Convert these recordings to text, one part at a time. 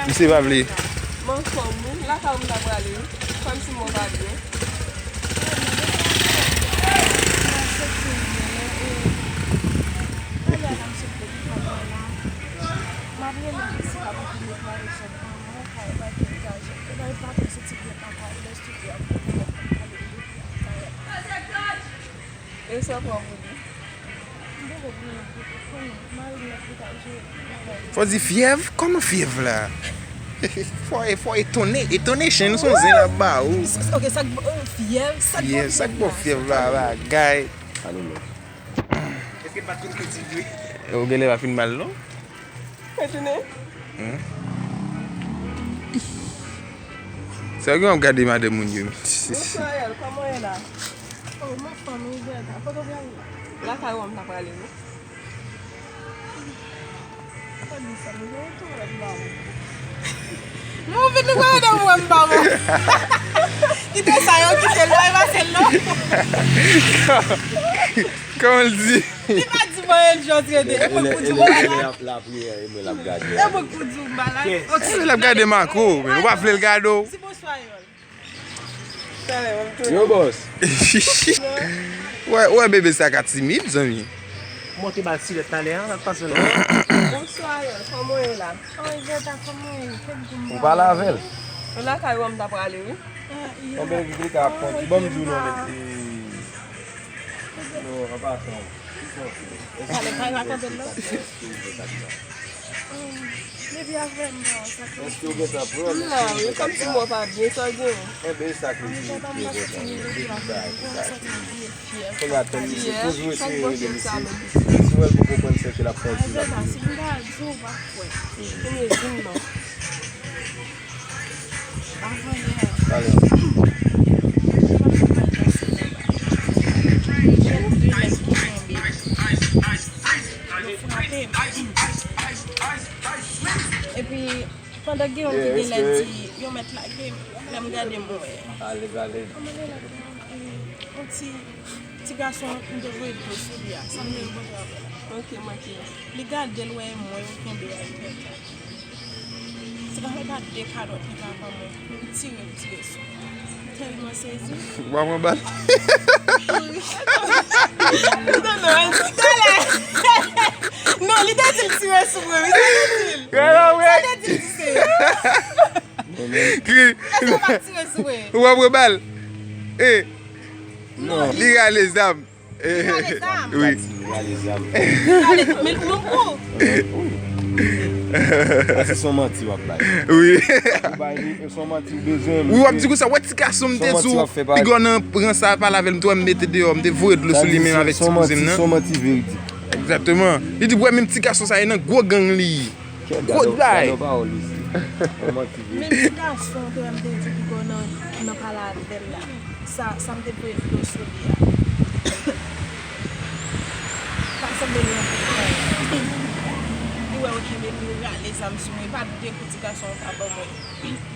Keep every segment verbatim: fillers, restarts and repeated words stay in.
Misye pa vle. M anfòm wi, lakay ou m ta prale wi. Kòmsi mwen pa byen. E sa pran pou li. Fò di fyèv? Kòman fyèv la? Fò, fò etone, etone chen nou se yon zen l ap ba ou. Ok, sa k ba fyèv, sa k ba fyèv la bagay. Alo, men. Èske l pa t fin kritik vre? Ou genlè pa fin mal, non? Retounen. Hmm. Sa gen w ap gade madanm moun yo. Bonsoir, Yol. Kòman w ye la? Oh, m anfòm wi, Greta. Kote w prale? Lakay ou m ta prale wi. Fò di sa, nou gen yon tou wè m ba ou. Nou vin nou gen yon wè m ba ou. Kite sa yo, kite l, pa pase l non. Kòman l di? Li pa di mwen, Eljon trede. E mwen k pou di w malad. E mwen k pou di w malad. E mwen k pou di w malad. Ok. E l ap gade Marco, men ou pa vle l gade w. Di bonswa, Yol. Yo, bòs. Wè, wè, bebe sa ka timid, zanmi. Monte ba l silèt talè a, sa k pase la? Bonswa, Yol. Kòman w ye la? Oh, Greta, kòman w ye? Fè m di m. Ou pale avè l? Lakay ou m ta prale wi. Anben, li ka ap kondi. Ban m di w non, men. Non, an pasan. Pale, pale, rakonte l non. Depi avè m, non, sa k. Èske w gentan pran? M la wi, kòmsi mwen pa byen, sa w gen? Enben, e sa k li di, ki enpòtan. Kounye a, tann misye, poze w eseye rele misye. Si w wè l poko pran sèke, l ap kondi, l ap vini. Si m ta di w, w pa kwè. Kounye a, di m non. Avan yè. Talè. Gen de lèt ki tonbe. Yo frape m. Epi, pandan gen youn ki genlè di, yo mèt lage m. Lè m gade m wè. Ale, ale. Yon ti, ti gason, m te voye dlo sou li a. Sa m te rankontre avè l. Ok, manke. Li gade l wè e mwen yo kenbe a, li pèdi. Ti gason pa de kalòt li pa ban mwen. M tire, m tire sou. M tèlman sezi. Ou pa pran bal? Li te nan, li te nan. Non, li te di l tire sou mwen, wi, sa te di l. Sa te di l di se. Kri. Èske w pa tire sou mwen? Ou pa pran bal? E. Non. Li rale zam. Li rale zam. Wi. Li rale zam. Li rale tout, men l pran kou. Sa se yon manti w ap bay. Wi. Ou bay li, se yon manti w bezwen. Wi, w ap di konsa, wè ti gason m te di w, piga w nan rans sa, pale avè l, m te wè m mete deyò, m te voye dlo sou li menm avèk ti kouzen m nan. Se yon manti, se yon manti veridik. Egzakteman. Li di, wè, menm ti gason sa, e nan gwo gang li ye. Gwo bay. Menm ti gason ke m te di piga w nan, nan pale avè l la. Sa, sa m te voye dlo sou li a. Pa sanble l nan pwoblèm. Li wè yo kenbe m, li rale zam sou mwen. Pa de kou ti gason an pa ban mwen.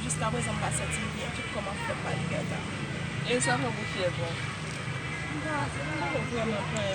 Jiskaprezan m pa santi m byen. Tout kò m ap fè m mal, Greta. E sa fè w pou fyèv la? M pa, m pa vrèman pran.